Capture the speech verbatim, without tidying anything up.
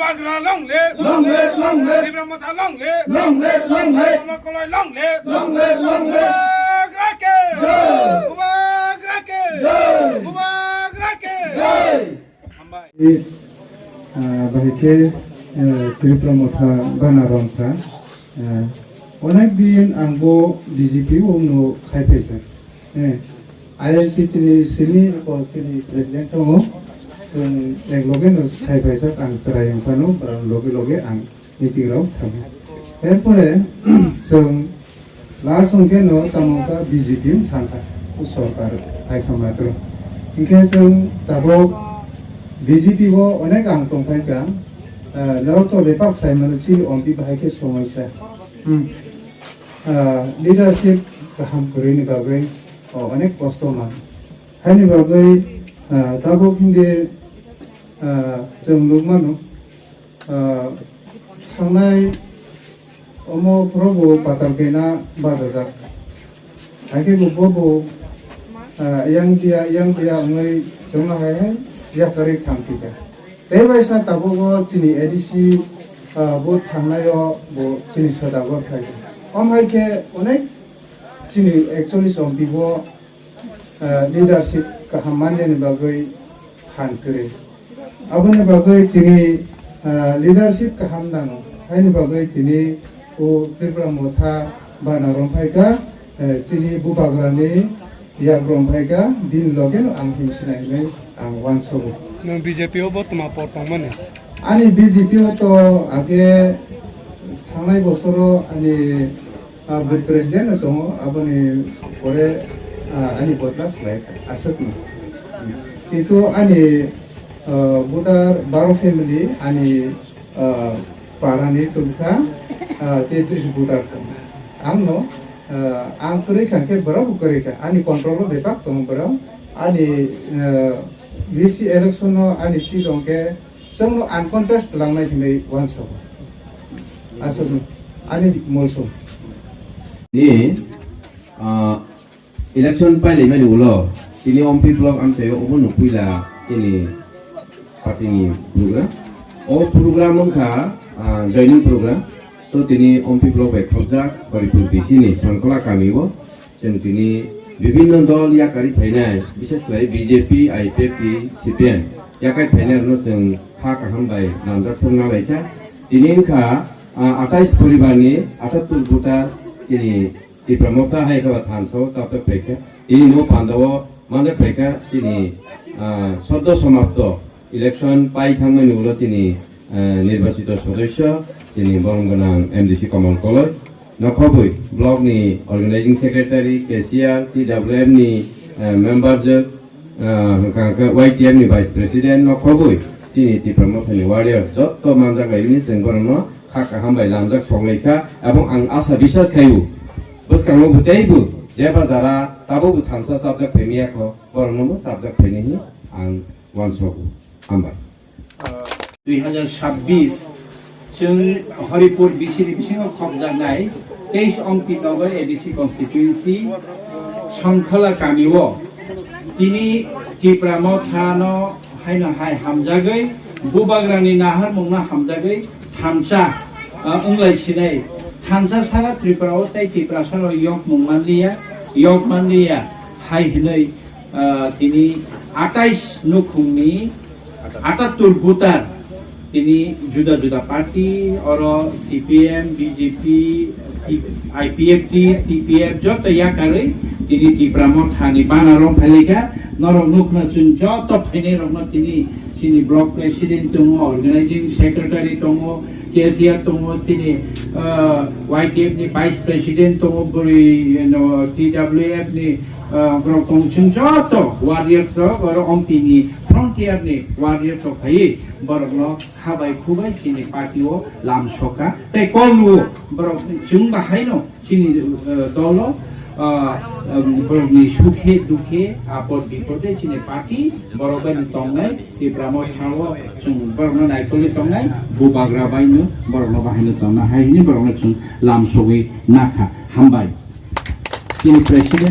Agra long live! Long live, long live! Tipra Motha long live! Long live, long live! Sai Mama Koloi long live! Long live, long live! Bubagra ke! Jai! Bubagra ke! Jai! Bubagra ke! Jai! Hambai. Ah, bahai khe, eh, Tipra Motha bana romkha. Eh, onek din ang bo B J P o no khai phaisa. Eh, I L T T ni simi ko sini president tongo. Chwng ek loge no khai phaisa ang chwrai wngphano, borok loge loge ang meeting rok thango. Erpore chwng last hwnkhe no tamo wngkha B J P wng thangkha, o sorkar hai kha matro. Hinkhe chwng tabok B J P o onek ang tongphaikha, ah, norok to bepak sai mano chini ompi bahai khe somoisa. Hmm. Ah, leadership kaham kwrwini bagwi, oh, onek kosto man. Haini bagwi, ah, tabok hindi, ah, chwng nukmano, ah, thangnai omo phorobo patal kaina bajajak. Haikhe bo, bo, bo, ah, yang dia, yang dia wngwi chwngno hai hai yakarwi thangphikha. Tei bai sa tabukbo chini A D C, ah, bo thangnaio bo chini sodago phaikha. Om hai khe onek chini ekchollis M P bo, ah, leadership kaham manjani bagwi phan kwrwi. Aboni bagwi tini, ah, leadership kaham nango. Haini bagwi tini o Tipra Motha bana romphaikha, eh, chini bubagrani yak romphaikha, bini logeno ang himsinai hinwi ang uansogo. Nwng B J P o bo twma por tongmani? Ani B J P o to age thangnai bosoro ani ah, booth president no tongo, aboni pore, ah, ani vote last lai aswkno. Kintu ani, ah, voter baro family ani, ah, parani tongkha, ah, tetris voter tongo. Angno, ah, ang kwrwi kha khe borok bo kwrwi kha. Ani control o bepak tongo borok. Ani, ah, V C election no ani seat hwnkhe chwngno uncontest langnai hinwi uansogo. Aswkno ani molsong. Ni, ah, election pailaimani ulo tini Ompi block amchaio obono puila tini party ni program. O program wngkha, ah, joining program. To tini Ompi block bai khopjak Baripur B C ni Songkhola kamio. Chwng tini bibinno dol yakarwi phainai, bishes khlai B J P, I P F T, C P M yakarwi phainai rokno chwng ha kaham bai namjak songna laikha. Tini wngkha, ah, atais poribarni atattur voter tini Tipra Motha hai khe thansa o chapjak phaikha. Tini no pandao manjak phaikha tini, ah, soddo samapto election pai thangmani ulo chini, eh, nirbachito sodosyo, chini borom gwnang M D C Kamal Koloi, nokhobwi block ni organizing secretary, cashier, T W M ni, eh, member jwk, eh, hwnkha hwnkhe Y T F ni vice president, nokhobwi chini Tipra Motha ni warrior, jotto manjak bai wngwi chwng borokno kha kaham bai lamjak sok lai kha, ebong ang asa biswas khaio, bwskango bo teibo jeba jara tabukbo thansa chapjak phaimaya kho, borokno bo chapjak phainai hinwi ang uansogo. Hambai. Dui hazar sabbish, chwng Haripur B C ni bisingo khopjaknai teis Ompi Nagar A D C constituency Songkhola kamio tini Tipra Mothano haino hai hamjagwi, bubagrani naharmungno hamjagwi thansa, ah, wnglai sinai. Thansa sara Tripura o tei Tiprasa rok yokmung manliya, yok manliya hai hinwi, ah, tini atais nukhungni atattur voter tini juda juda party, oro C P M, B J P, I P F T, T P F joto yakarwi tini Tipra Mothani bana rok phailika. Norok nukhna chwng joto phainai rokno tini chini block president tongo, organizing secretary tongo, cashier tongo, tini, ah, Y T F ni vice president tongo, bwrwi, you know, T W F ni, ah, borok tongo, chwng joto warriors rok, oro Ompi ni frontier ni warriors rok phaiwi borokno khabai khubai chini party o lam soka tei kol rwo borok chwng bahaino chini, eh, dolo, ah, em, borokni sukhe dukhe apod bipode chini party borok bai no tongnai, Tipra Motha o chwng borokno naikolwi tongnai, bubagra bai no borokno bahaino tongna hai hwnwi borokno chwng lam sogwi nakha. Hambai. Chini president.